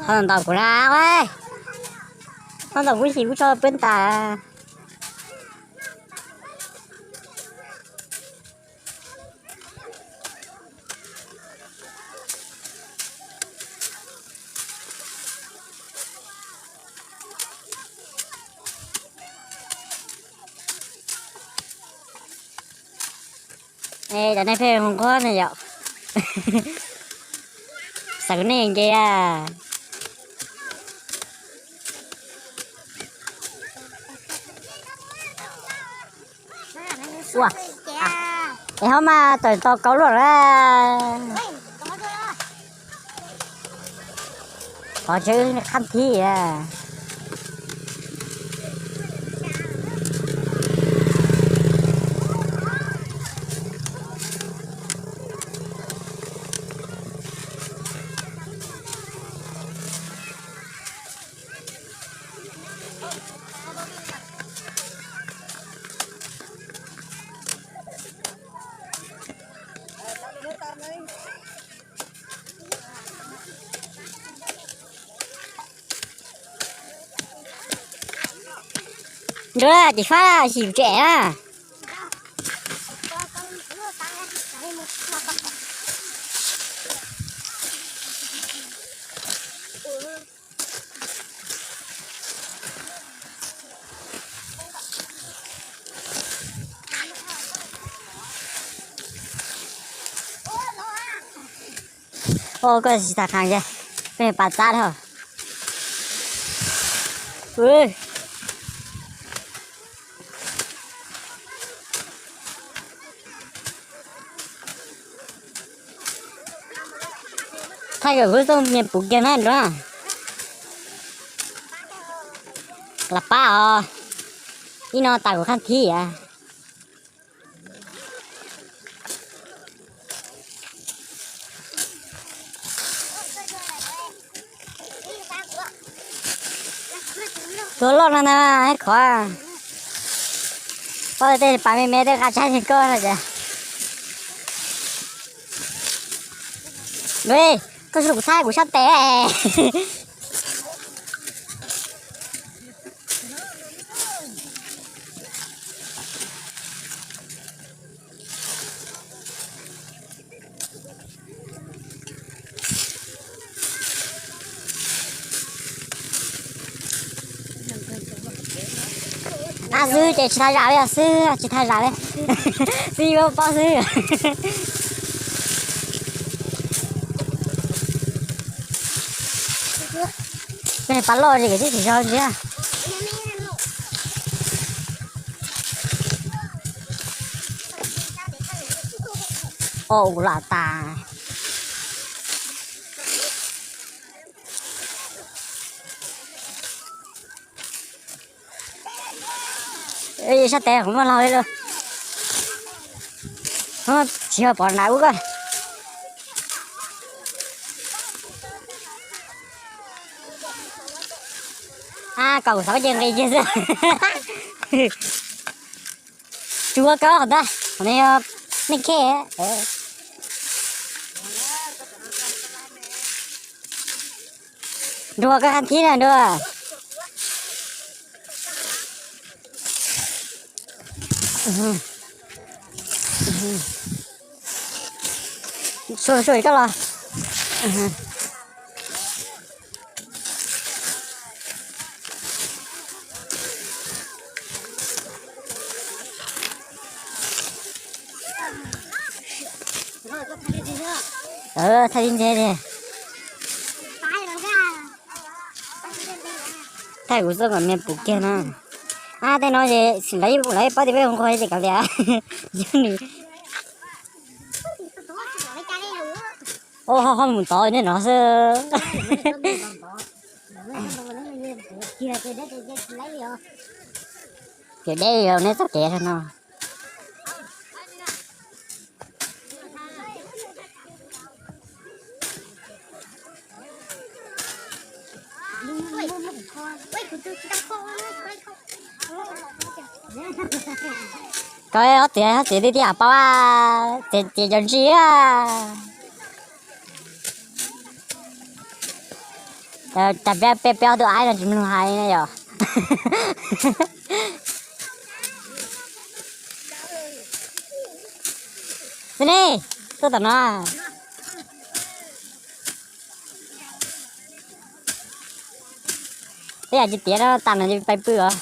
Ho ntaus kuv na, ho ntaus kuv xim kuv tso peb tas. Cov nej pheej hu nquag ne yom. Xav nej nce a. Ua, es ho mas tawm tau kauv luaj na. Qhov tseeb qhab thib a. Nrog ces fab xim tsem na. Ua koj tsis tas qhas ces koj pas txab dhau. Thaij kom kuv txoj me puv kiag na nrog. Lam pab os. Ib no tas kuv qhab thib a. Tua loj no na, ib qhov. Pob tej pas me me tej nqa tshaib li koj no ces. Koj tsis los kuv thaij kuv sab tes. Qab xwb ces tsis thaj zam li xwb, tsis thaj zam li. Xwb yuav pob xwb. Koj niag pas loj li koj twb tsis zog ntsia. O, lam tas. Sab tes kuv muaj laug li lawm. Tsis yog pom nram ub koj. Ab, kom kuv xav ces nqis kiag xwb. Tsuav koj qhov ntag, qhov no yog nej khej. Nruag koj qhab thib na nruag. Sua sua koj los. Thaij tib ntse li. Thaij kuv txoj kom me puv kiag na. Ab, tej no es lawv lawv paub tias peb hu nquag ces kav liam. Yog nws. O, ho mus tod nej no xwb. Ces deb nej txoj kev no. Koj ob txiv, ob txiv twb tij am paub, txiv cov ntsis. Cas peb, peb ob tug aib no tsis mloog hais ne yom? Xib ne, tuaj tom no. Peb yam tsis tiav no tas no pais pw os.